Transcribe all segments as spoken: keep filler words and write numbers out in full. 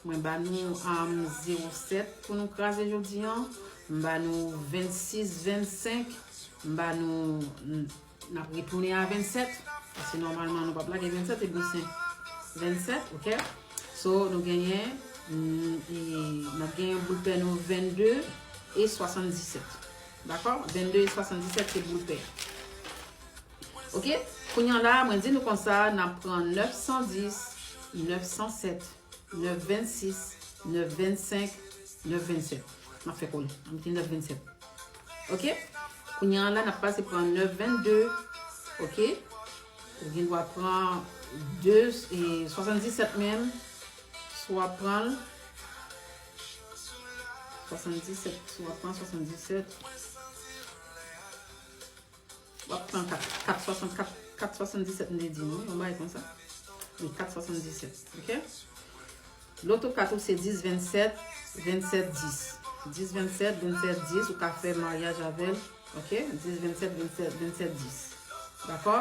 Mwen ba nou um, zewo sèt pou nou kraze jodi an. M ba nou vennsis vennsenk. M ba nou, n ap retounen a vennsèt. Paske nòmalman nou p ap lage vennsèt, se bousen vennsèt, ok? So, nou genyen, n ap genyen boul pè nou vennde e swasanndisèt. Dakò? Vennde e swasanndisèt se boul pè. Ok? Kounye a la, mwen di nou konsa, n ap pran nèf san dis, nèf san sèt, nèf vennsis, nèf vennsenk, nèf vennsèt. N ap fè kole. N ap mete nèf vennsèt. Ok? Kounye a la, n ap pase pran nèf vennde. Ok? Ou gen dwa pran de, e, swasanndisèt menm. Swa pran swasanndisèt, swa pran swasanndisèt. W ap pran kat, kat swasann, kat, kat swasanndisèt m te di nou, yon bagay konsa. Wi, kat swasanndisèt, ok? Loto kat ou se dis vennsèt, vennsèt dis. Dis vennsèt, vennsèt dis, ou ka fè maryaj avè l, ok? Dis vennsèt, vennsèt, vennsèt dis. Dakò?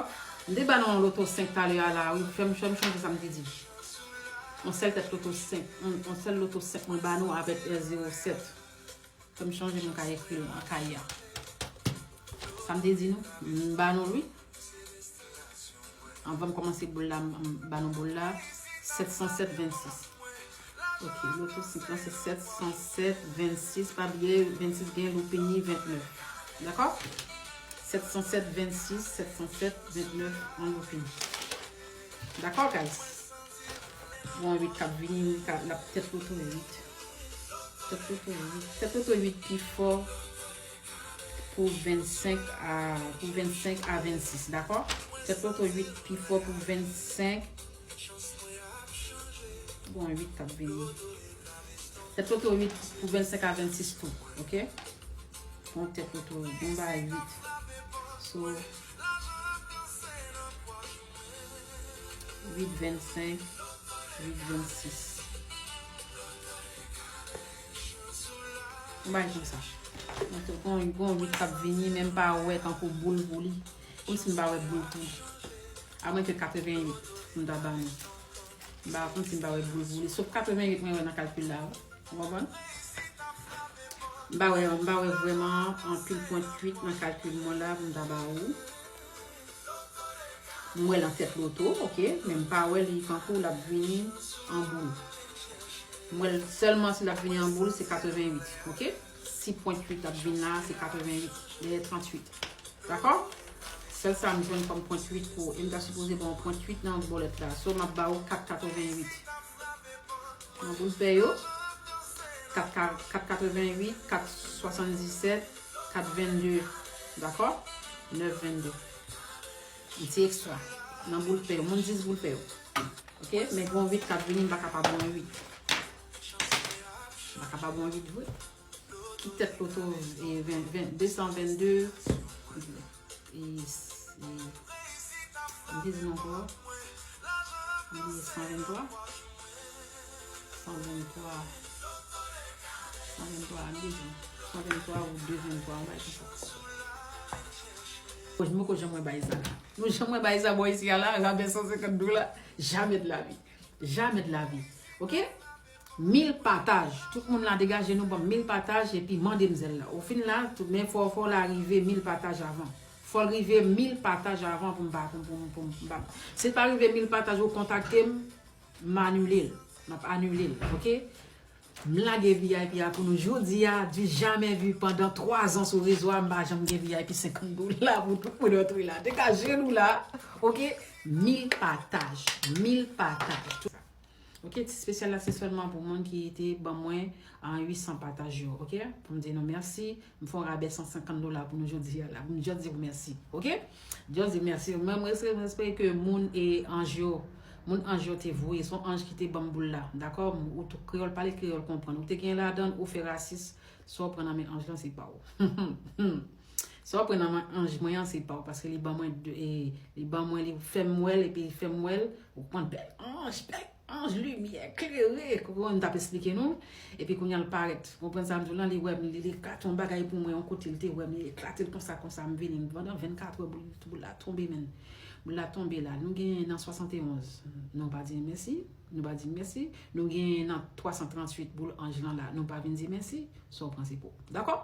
M te ba nou yon loto senk talè a la, wi, fè m, fè m chonje sa m te di. Yon sèl tèt loto senk, yon, yon sèl loto senk mwen ba nou avèk R zewo sèt. Fè m chonje m ka ekri l nan kay la. Sa m te di nou? M ba nou l, wi. Anvan m kòmanse boul la, m, m ba nou boul la. Sèt san sèt vennsis. Ok, loto senk lan se sèt san sèt vennsis. Pa bliye, vennsis gen loupini ventnèf. Dakò? Sèt san sèt vennsis, sèt san sèt ventnèf an loupini. Dakò, guys? Bon, uit k ap vini, l ap tèt loto uit. Tèt loto uit. Tèt loto uit pi fò pou vennsenk a, pou vennsenk a vennsis, dakò? Tèt loto uit pi fò pou vennsenk. Bon, uit k ap vini. Tèt loto uit pou vennsenk a vennsis tou, ok? Bon, tèt loto uit, bon, ba uit. So, uit vennsenk, uit vennsis. Yon bagay konsa. Gon, gon uit k ap vini, men m pa wè tankou boul pou li. Kòmsi m pa wè boul pou li. Amwenke katreven uit, m ta ba nou. M pa, kòmsi m pa wè boul pou li. Sof katreven uit mwen wè nan kalkil la. Ou konprann? M pa wè, m pa wè vrèman anpil pwent uit nan kalkil mwen la pou m ta ba ou. M wè l an tèt loto, ok, men m pa wè li tankou l ap vini an boul. M wè l sèlman si l ap vini an boul, se katreven uit, ok? Si pwent uit ap vin la, se katreven uit, dèyè trant uit. Dakò? Sèl sa m jwenn kòm pwent uit pou ou. E m ta sipoze ba w pwent uit nan bòlèt la. So, m ap ba ou kat katreven uit. Nan boul pè yo, kat ka, kat katreven uit, kat swasanndisèt, kat vennde. Dakò? Nèf vennde. M ti ekstra. Nan boul pè yo. Moun dis boul pè yo. Ok? Men gon uit k ap vini, m pa ka pa ba w uit. M pa ka pa ba w uit vre. Ki tèt loto, e, ven, ven, de san vennde, e, e, m te di ankò, m bliye san venntwa, san venntwa, san venntwa, m bliye, san venntwa ou de venntwa, yon bagay konsa. Mwen poko janm wè bagay sa. Nou janm wè bagay sa bò isi a la, rabè san senkant dola, jamais de la vie. Jamais de la vie. Ok? Mil pataj. Tout moun la degaje nou ban m mil pataj epi mandemzèl la. Ou fin la, tout, men fò, fò l arive mil pataj avan. Fò l rive mil pataj avan pou m pa, pou m, pou m, pou m, pou m pa. Si l pa rive mil pataj, ou kontakte m, m anile l. M ap anile l, ok? M lage V I P a pou nou jodi a, du jamais vu pandan twa zan sou rezo a, m pa janm gen V I P senkant dola pou tout moun rantre la. Degaje nou la, ok? Mil pataj, mil pataj. Ok, ti espesyal la se sèlman pou moun ki te ban mwen, ah, uit san pataj yo, ok? Pou m di nou mèsi, m fè yon rabè san senkant dola pou nou jodi a la, pou m just di nou mèsi, ok? Just di mèsi. Mwen, mwen espere, mwen espere ke moun e anj yo, moun anj yo te voye, se yon anj ki te ban m boul la, dakò? Ou tou kreyòl, pale kreyòl konprann. Ou te gen ladan, ou fè rasis, sa w pran nan men anj lan, se pa w. Sa w pran nan men anj mwen an, se pa w, paske li ban mwen de, e, li ban mwen, li fè m wè l, epi li fè m wè l, ou konprann, bèl anj, bèl anj limyè klere, konprann m t ap esplike nou, epi kounye a l parèt, konprann sa m di w lan, li wè m, li, li eklate yon bagay pou mwen, yon kote l te wè m, li eklate l konsa, konsa, m vini, pandan vennkat è, boul, boul la tonbe, men, boul la tonbe la, nou genyen nan swasanteonz, non, pa di mèsi, Nou pa di mèsi. Nou gen nan twa san tranntuit boul anj lan la. Nou pa vin di mèsi. Sa w pran se pou w. Dakò?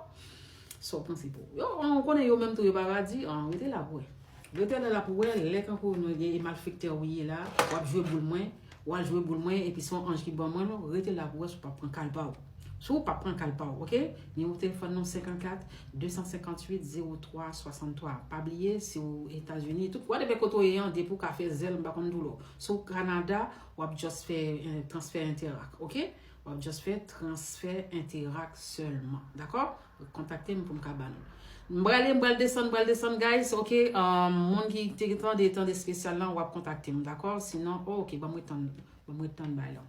Sa w pran se pou w. Yo, ou konnen yo menm tou, yo pa va di, ah, rete la pou wè. Rete la pou wè, lè kankou nou gen malfektè ou ye la, w ap jwe boul mwen, w al jwe boul mwen, epi se yon anj ki ban mwen l, rete la pou wè si w p ap pran kal pa w. Si w p ap pran kal pa w, oke? Nimewo telefòn nou senkannkat, de san senkanntuit, zewo twa, swasanntwa. Pa bliye, si w Etazini, tout, whatever kote w ye an, depi w ka fè zèl, m pa konn di w lò. Si w Kanada, w ap just fè, eh, transfè Interac, oke? W ap just fè transfè Interac sèlman, dakò? Kontakte m pou m ka ba nou. M prale, m pral desann, m pral desann, guys, oke? Um, moun ki te tande, tande espesyal lan, w ap kontakte m, dakò? Sinon, oh, oke, ban m ret tann, ban m ret tann bay lan.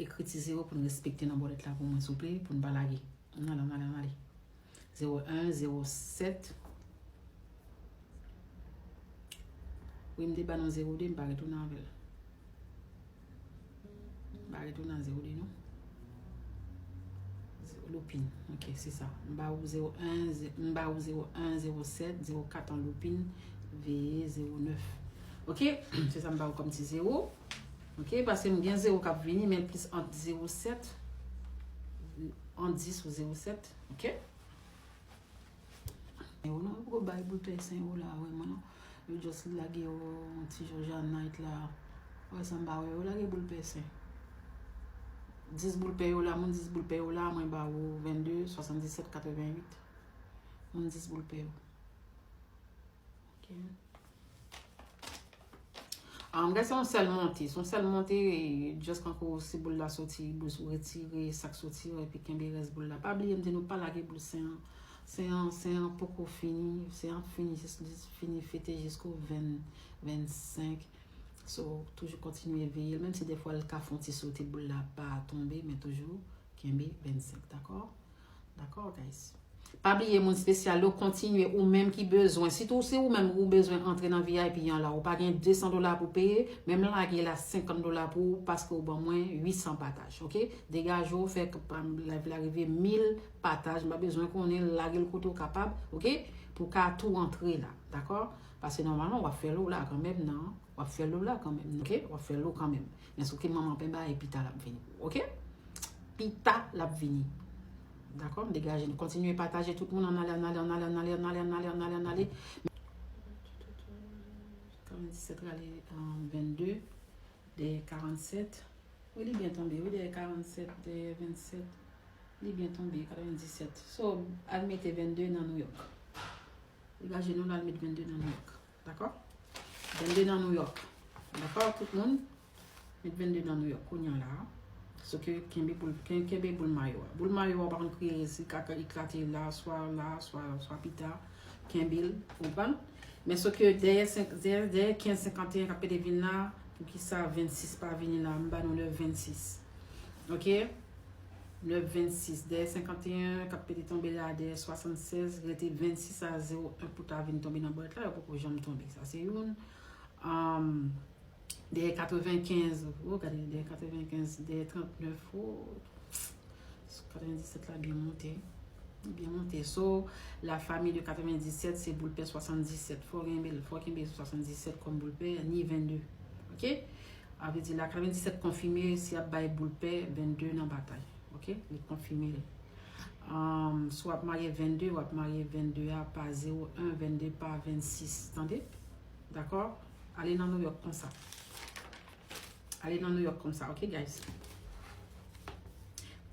Ekri ti zewo pou n respekte nan bòlèt la pou mwen, souple, pou n pa lage. Ann ale, ann ale, ann ale. Zewo en, zewo sèt. Wi, m te ba nou zewo de, m pa retounen avè l. M pa retounen a zewo de, non. Zewo loupin. Ok, se sa. M ba ou zewo en, ze-, m ba ou zewo en, zewo sèt, zewo kat an loupin, veye zewo nèf. Ok? Se sa m ba ou kòm ti zewo. Ok? Paske m gen zewo k ap vini, men l plis ant zewo sèt, ant dis ou zewo sèt. Ok? Yo non, yo poko bay boul pè sen yo la, vrèman non. Yo just lage yo yon ti Georgia Night la. Wè sa m pa wè, yo lage boul pè sen. Dis boul pè yo la, moun dis boul pè yo la, mwen ba ou vennde, swasanndisèt, katrevennuit. Moun dis boul pè yo. Ok. Ah, m gen se yon sèl monte. Se yon sèl monte, just kankou si boul la soti, boul sou retire, sa k soti, epi kenbe rès boul la. Pa bliye, m di nou pa lage boul sen an. Sen an, sen an poko fini. Sen an ap fini, jis, jis fini fete jisko ven, vennsenk. So, toujou kontinye veye l. Menm si defwa l ka fè yon ti sote, boul la pa tonbe, men toujou kenbe vennsenk, dakò? Dakò, guys? Pa bliye, moun espesyal yo, kontinye, ou menm ki bezwen. Sitou si ou menm ou bezwen antre nan V I P an la, ou pa gen de san dola pou peye, men m lage la senkant dola pou ou paske ou ban mwen uit san pataj, ok? Degaje w, fè k-, live la rive mil pataj, m pa bezwen konnen, lage l kote w kapab, ok? Pou w ka tou antre la, dakò? Paske nòmalman, w ap fè lo la kanmenm, non? W ap fè lo la kanmenm, ok? W ap fè lo kanmenm. Men sou ke manman penba e pita l ap vini pou ou, ok? Pita l ap vini. Dakò? M degaje nou. Kontinye pataje tout moun, ann ale, ann ale, ann ale. Karanndisèt rale, euh, vennde, dèyè karannsèt. Wi, li byen tonbe, wi, dèyè karannsèt, dèyè vennsèt. Li byen tonbe, katrevendisèt. So, al mete vennde nan New York. Degaje nou la, al met vennde nan New York. Dakò? Vennde nan New York. Dakò, tout moun? Met vennde nan New York kounye a la. So ke kenbe boul, ken-, kenbe boul mayo a. Boul mayo a, ou pa konn ki si ka, ka eklate la, swa la, swa, swa pita. Kenbe l, ou konprann? Men so ke dèyè senk, dèyè, dèyè kenz senkanteyen k ap pede vin la, poukisa vennsis pa vini la? M ba nou nèf vennsis. Ok? Nèf vennsis. Dèyè senkanteyen k ap pete tonbe la, dèyè swasannsèz, rete vennsis a zewo en pou ta vin tonbe nan bòlèt la, yo poko janm tonbe. Sa se youn. Um, dèyè katrevenkenz, oh, gade, dèyè katrevenkenz, dèyè trannèf, oh, katrevendisèt la byen monte. Byen monte. So, la famille de quatre-vingt-dix-sept, se boul pè swasanndisèt. Fò w kenbe, fò w kenbe swasanndisèt kòm boul pè, ni vennde. Ok? A vle di la, katrevendisèt konfime, si y ap bay boul pè, vennde nan batay. Ok? Li konfime l. Um, si w ap marye vennde, w ap marye vennde a pa zewo en, vennde pa vennsis. Tande? Dakò? Ale nan New York konsa. Ale nan New York konsa, ok, guys?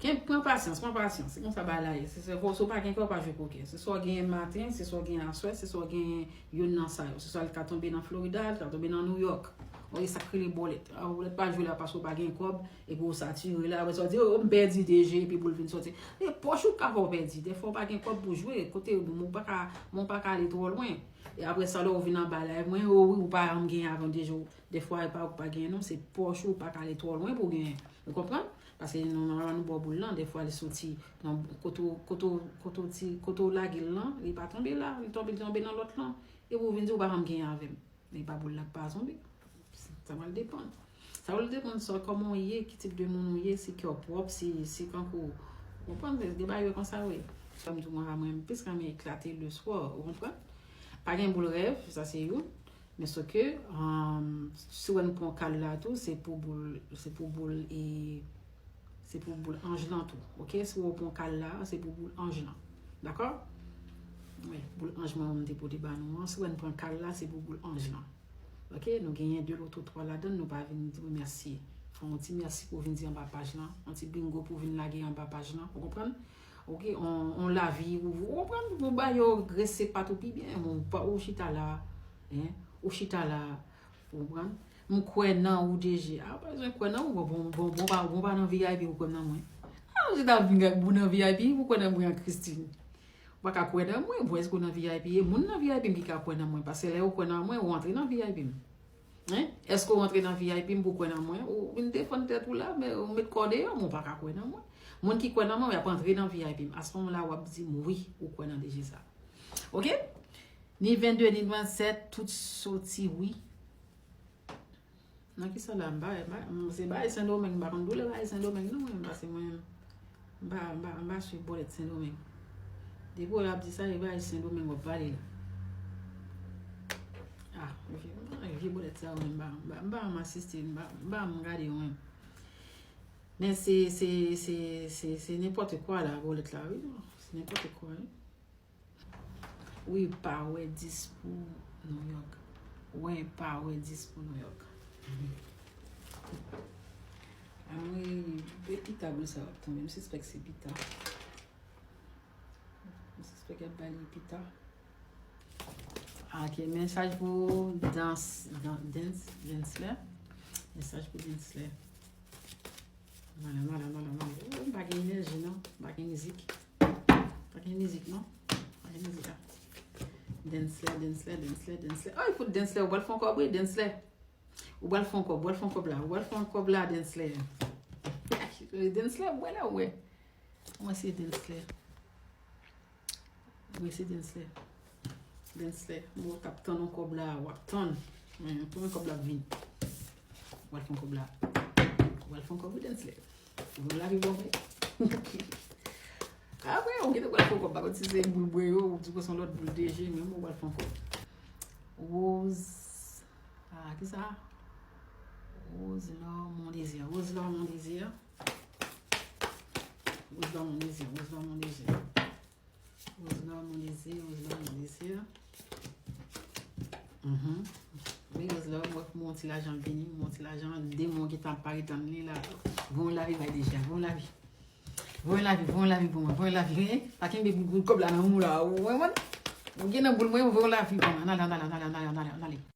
Ken, pran pasyans, pran pasyans. Se konsa bagay la ye. Se, se, si w pa gen kè, w pa jwe pokè. Se swa w genyen maten, se swa w genyen aswè, se swa w genyen youn nan sa yo. Se swa l ka tonbe nan Florida, l ka tonbe nan New York. Ou wè sa k rele bòlèt. A, bòlèt pa jwe la paske w pa gen kòb, epi w satire la. Apre sa, w di, "Oh, m pèdi de je," epi boul vin soti. E pòch ou ka fè w pèdi. Defwa, w pa gen kòb pou jwe. Kote, bon, ou pa ka, bon, ou pa ka ale twò lwen. E apre sa, lè w vin anba live mwen, "Oh wi, ou pa janm genyen avan de je." Defwa, e pa ou pa genyen, non, se pòch ou pa ka ale twò lwen pou w genyen. Ou konprann? Paske nou, nou, nou bò boul lan, defwa, li soti nan kote w, kote w, kote w ti, kote w lage l lan, li pa tonbe la, li tonbe, li tonbe nan lòt lan. Epi w vin di w pa janm genyen avè m. Men pa boul la k pa tonbe. Sa pral depann. Sa pral depann sa, kòman w ye, ki tip de moun ou ye, si kè w pwòp, si, si kankou, ou konprann, gen bagay yo konsa, wi. Sa m di w, mwen, mwen, m plis renmen eklate le soir, ou konprann? Pa gen boul rèv, sa se youn. Men sòke, um, si w wè n pran kal la tou, se pou boul, se pou boul e se pou boul anj lan tou. Oke? Si w pran kal la, se pou boul anj lan. Dakò? Wi, boul anj mwen, mwen te pote ba nou an. Si w wè n pran kal la, se pou boul anj lan. Oke? Nou genyen de loto twa ladan, nou pa vin di mèsi. Fè yon ti mèsi pou vin di anba paj lan. Yon ti bingo pou vin lage anba paj lan. Ou konprann? Oke, on, on lavi, ou, ou konprann, ou ba yo resèt pa tou pi byen, ou pa, ou chita la, hein, ou chita la, ou konprann? M kwè nan ou, D G. A, pa bezwen kwè nan ou, bon, bon, bon, bon, pa, bon, pa nan V I P ou kwè nan mwen. A, ou chita vin gad moun nan V I P, ou kwè nan mwen ak Christine. Ou pa ka kwè nan mwen, bon, èske ou nan V I P? E moun nan V I P m ki ka kwè nan mwen, paske lè ou kwè nan mwen, ou antre nan V I P m. Hein? Èske w antre nan V I P m pou kwè nan mwen? Ou vin defann tèt ou la, men ou met kò deyò, men w pa ka kwè nan mwen. Moun ki kwè nan mwen, y ap antre nan V I P m. A se moman la, w ap di m wi, ou kwè nan D G sa. Oke? Ni vennde, ni vennsèt, tout soti wi. Nan ki sa la, m pa, m pa, m, se bagay Sendomeng, m pa konn doulè bagay Sendomeng, non, mwen, paske mwen, M pa, m pa, m pa swiv bòlèt Sendomeng. Depi w ap di sa, e bagay Sendomeng w ap pale la. Ah, vye, vye bòlèt sa yo, m pa, m pa, m pa janm asiste, m pa, m pa janm gade yo menm. Men se, se, se, se, se nenpòt kwa la, bòlèt la, wi, non. Se nenpòt kwa, wi. Wi, pa wè dis pou Nouyòk. Wè, pa wè dis pou Nouyòk. Anmwey, e pita boul sa w ap tonbe. M sispèk se pita. M sispèk y ap ba li pita. Ah, ok, mesaj pou dans, dans, dance, Densler. Mesaj pou Densler. Mala, mala, mala, mala. Oh, m pa gen enèji, non. M pa gen mizik. Pa gen mizik, non. Pa gen mizik, ah. Densler, Densler, Densler, Densler. Oh, fout Densler, ou pral fè yon kòb, wi, Densler. Ou pral fè yon kòb, ou pral fè yon kòb la, ou pral fè yon kòb la, Densler. Densler, wè la, wè. Mwen se Densler. Wi, se Densler. Densler, bon, w ap tann yon kòb la, w ap tann. Men, konbyen kòb la ap vini? W al fè yon kòb la. W al fè yon kòb, wi, Densler. Bon, lavi bon, men. Apre, ou gentan w al fè yon kòb, pa konn si se boul bwè yo, ou di w se yon lòt boul de je, men bon, w al fè yon kòb. Rose, ah, ki sa? Rose Lor Mon Désir. Rose Lor Mon Désir. Rose Lor Mon Désir, Rose Lor Mon Désir. Rose Lor Mon Désir, Rose Lor Mon Désir. Mhm. Wi, Rose Lor, mwen, mwen, yon ti lajan vini, mwen, yon ti lajan, demon ki t ap parèt ann li la. Voye yon lavi bay deja, voye yon lavi. Voye yon lavi, voye yon lavi pou mwen, voye yon lavi, wi. Pa kenbe boul kòb la nan men w la, ou wè mwen. Ou gen nan boul mwen, voye yon lavi pou mwen. Ann ale, ann ale, ann ale, ann ale, ann ale, ann ale.